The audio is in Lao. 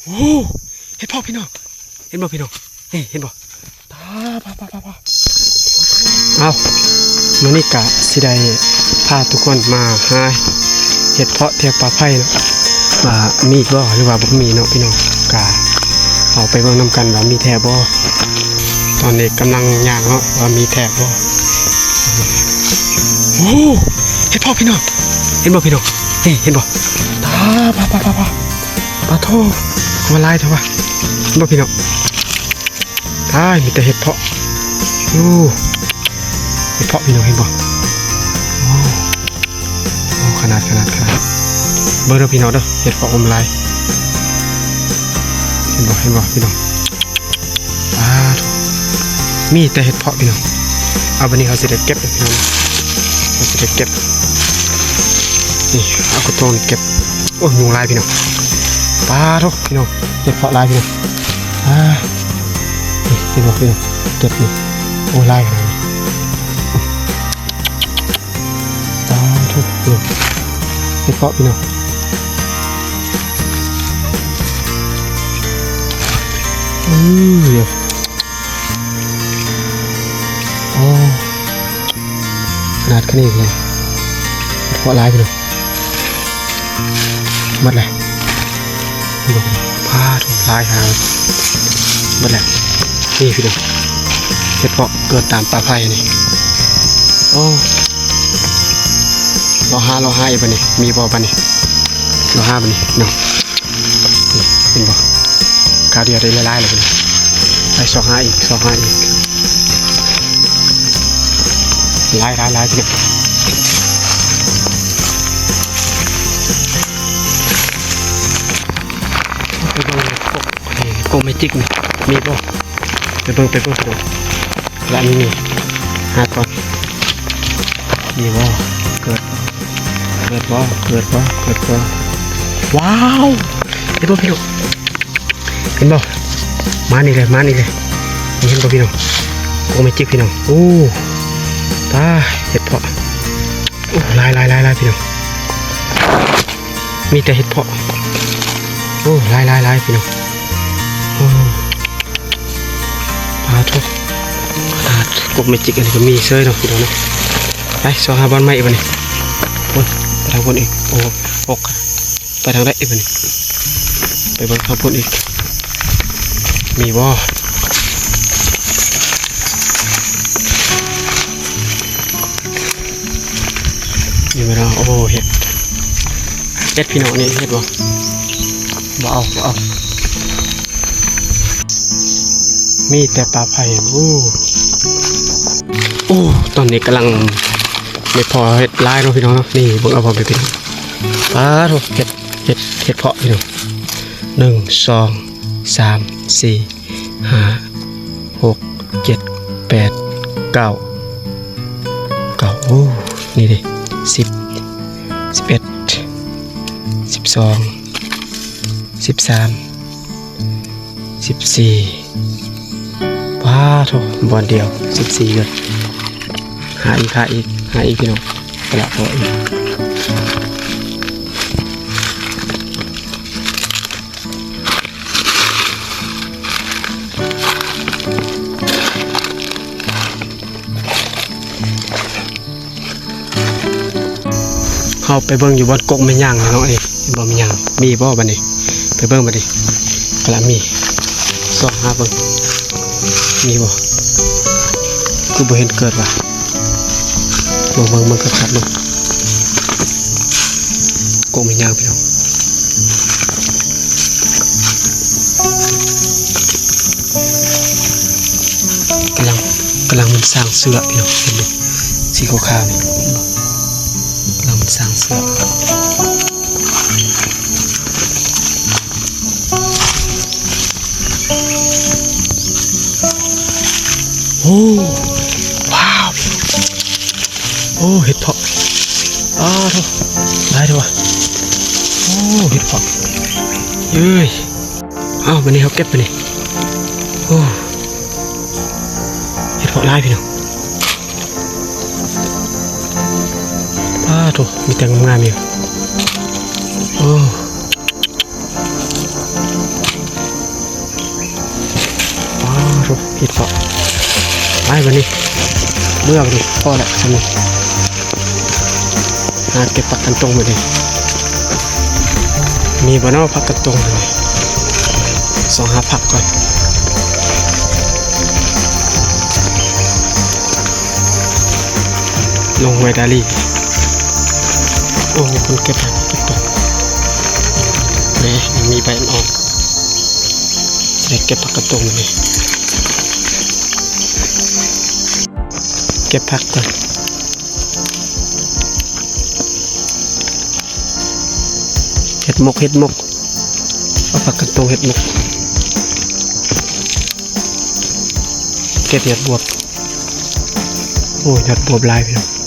ໂອ້ ເຫັດເຜາະພີ່ນ້ອງ ເຫັນບໍ່ພີ່ນ້ອງ? ນີ້ເຫັນບໍ່? ປາ ປາ ປາ ປາ ປາ ເອົາ ມື້ນີ້ກະຊິໄດ້ພາທຸກຄົນມາຫາເຫັດເຜາະແຖວປ່າໄຜ່ເນາະ ວ່າມີບໍ່ ຫຼືວ່າບໍ່ມີເນາະພີ່ນ້ອງ. ກະເອົາໄປເບິ່ງນຳກັນວ່າມີແທ້ບໍ່. ຕອນນີ້ກຳລັງຍ່າງເນາະ ວ່າມີແທ້ບໍ່. ໂອ້ ເຫັດເຜາະພີ່ນ້ອງ ເຫັນບໍ່ພີ່ນ້ອງ? ນີ້ເຫັນບໍ່? ປາ ປາ ປາ ປາ ປາ ປາໂທ ວ່າຫຼາຍແທ້ວ່າ ເຫັນບໍ່ພີ່ນ້ອງ? ຕາຍ ມີແຕ່ເຫັດເຜາະ. ໂອ້ ເຫັດເຜາະພີ່ນ້ອງ ເຫັນບໍ່? ໂອ້ ໂອ້ ຂະໜາດ ຂະໜາດ ຂະໜາດ ເບິ່ງເດີພີ່ນ້ອງເດີ ເຫັດເຜາະອອມຫຼາຍ ເຫັນບໍ່ ເຫັນບໍ່ພີ່ນ້ອງ? ປາໂທ ມີແຕ່ເຫັດເຜາະພີ່ນ້ອງ. ເອົາ ບັດນີ້ເຮົາຊິໄດ້ເກັບເດີພີ່ນ້ອງ ເຮົາຊິໄດ້ເກັບ. ນີ້ ເອົາກະໂຕນີ້ເກັບ. ໂອ້ຍ ຍຸງຫຼາຍພີ່ນ້ອງ ປາໂທພີ່ນ້ອງ ເຫັດເຜາະຫຼາຍພີ່ນ້ອງ. ອ່າ ນີ້ ເຫັນບໍ່ພີ່ນ້ອງ ເກັບນີ້ ໂອ້ຍ ຫຼາຍຂະໜາດນີ້ ປາໂທ ເຫັດເຜາະພີ່ນ້ອງ. ອື ໂອ້ ຂະໜາດຂະນີ້ເລີຍ ເພາະຫຼາຍພີ່ນ້ອງ. ໝົດແລ້ວ ປາໂທ ຫຼາຍຫາງ ໝົດແລ້ວ. ນີ້ພີ່ນ້ອງ ເຫັດເຜາະເກີດຕາມປ່າໄຜ່ນີ້. ໂອ້ ເລາະຫາ ເລາະຫາອີກບັດນີ້ ມີບໍ່ບັດນີ້ ເລາະຫາບັດນີ້ເນາະ. ນີ້ ເຫັນບໍ່? ຄາວດຽວໄດ້ຫຼາຍໆ ແລ້ວບັດນີ້ ໄປຊອກຫາອີກ ຊອກຫາອີກ. ຫຼາຍໆໆ ພີ່ນ້ອງ. ໄປເບິ່ງກົກ ກົກແມຈິກນີ້ ມີບໍ່? ໄປເບິ່ງ ໄປເບິ່ງ ພີ່ນ້ອງ. ລະນີ້ ຫາກ່ອນ ມີບໍ່? ເກີດ ເກີດບໍ່? ເກີດບໍ່? ເກີດບໍ່? ວ້າວ ເຫັນບໍ່ພີ່ນ້ອງ? ເຫັນບໍ່? ມານີ້ເລີຍ ມານີ້ເລີຍ ເຫັນບໍ່ພີ່ນ້ອງ? ໂອ້ ແມຈິກພີ່ນ້ອງ. ໂອ້ ຕາຍ ເຫັດເຜາະ. ໂອ້ ຫຼາຍໆໆໆ ພີ່ນ້ອງ ມີແຕ່ເຫັດເຜາະ. ໂອ້ ຫຼາຍໆໆ ພີ່ນ້ອງ. ໂອ້ ປາໂທ ຂະໜາດກົກແມຈິກອັນນີ້ກໍມີເຊີຍເນາະ ພີ່ນ້ອງເນາະ. ໄປຊອກຫາບ່ອນໃໝ່ອີກບັດນີ້. ໂອ້ຍ ໄປທາງພຸ້ນອີກ. ໂອ້ ອອກ ໄປທາງໃດອີກບັດນີ້? ໄປເບິ່ງທາງພຸ້ນອີກ ມີບໍ່? ນີ້ແມ່ນເນາະ. ໂອ້ ເຫັດ ເຫັດພີ່ນ້ອງ ນີ້ເຫັດບໍ່? ບໍ່ເອົາ ບໍ່ເອົາ ມີແຕ່ປ່າໄຜ່. ໂອ້ ໂອ້ ຕອນນີ້ກຳລັງໄດ້ພໍເຫັດຫຼາຍເນາະ ພີ່ນ້ອງເນາະ. ນີ້ເບິ່ງເອົາ ພໍ່ແມ່ພີ່ນ້ອງ. ປາໂທ ເຫັດ ເຫັດ ເຫັດເຜາະ ພີ່ນ້ອງ. ໜຶ່ງ ສອງ ສາມ ສີ່ ຫ້າ ຫົກ ເຈັດ ແປດ ເກົ້າ ເກົ້າ. ໂອ້ ນີ້ເດ້ ສິບ ສິບເອັດ ສິບສອງ ສິບສາມ ສິບສີ່. ປາໂທ ບ່ອນດຽວ ສິບສີ່ ເລີຍ. ຫາອີກ ຫາອີກ ຫາອີກ ພີ່ນ້ອງ. ກະລະພໍອີກ. ເຮົາໄປເບິ່ງຢູ່ບ່ອນກົກແມ່ຍ່າງເນາະ. ເອີ ເຫັນບໍ່ແມ່ຍ່າງ? ມີບໍ່ບັດນີ້? ໄປເບິ່ງບັດນີ້. ກະລະມີ ຊອກຫາເບິ່ງ ມີບໍ່? ຄືບໍ່ເຫັນເກີດວະ. ເບິ່ງ ເບິ່ງ ເບິ່ງຄັກໆ ເບິ່ງ ກົກແມ່ຍ່າງ ພີ່ນ້ອງ. ກຳລັງ ກຳລັງມັນສ້າງເຊືອກ ພີ່ນ້ອງ ເຫັນບໍ່? ສີຂາວໆ ນີ້ ເຫັນບໍ່? ກຳລັງມັນສ້າງເຊືອກ. ໂອ້ ວ້າວ ໂອ້ ເຫັດເຜາະ. ອ້າໂທ ຫຼາຍແທ້ວະ. ໂອ້ ເຫັດເຜາະ ເອີຍ. ອ້າວ ບັດນີ້ເຮົາເກັບບັດນີ້. ໂອ້ ເຫັດເຜາະຫຼາຍ ພີ່ນ້ອງ. ປາໂທ ມີແຕ່ງາມໆ ຢູ່. ໂອ້ ໂອ້ ຜິດເພາະ ໄປບາດນີ້ ເມື່ອບາດນີ້ ພໍແລ້ວຊ່ຳນີ້ ຫາເກັບຜັກກັນຕົງບາດນີ້ ມີບໍ່ນໍຜັກກັນຕົງ ຊອກຫາຜັກກ່ອນ ລົງຫ້ວຍດາລີ ໂອ້ ມີຄົນເກັບຜັກກັນຕົງ ແນ່ ຍັງມີໃບອ່ອນໆ ຊິໄດ້ເກັບຜັກກັນຕົງມື້ນີ້ ເກັບຜັກກ່ອນ ເຮັດໝົກ ເຮັດໝົກ ເອົາຜັກກັນຕົງເຮັດໝົກ ເກັບຍອດບວບ ໂອ້ ຍອດບວບຫຼາຍພີ່ນ້ອງ.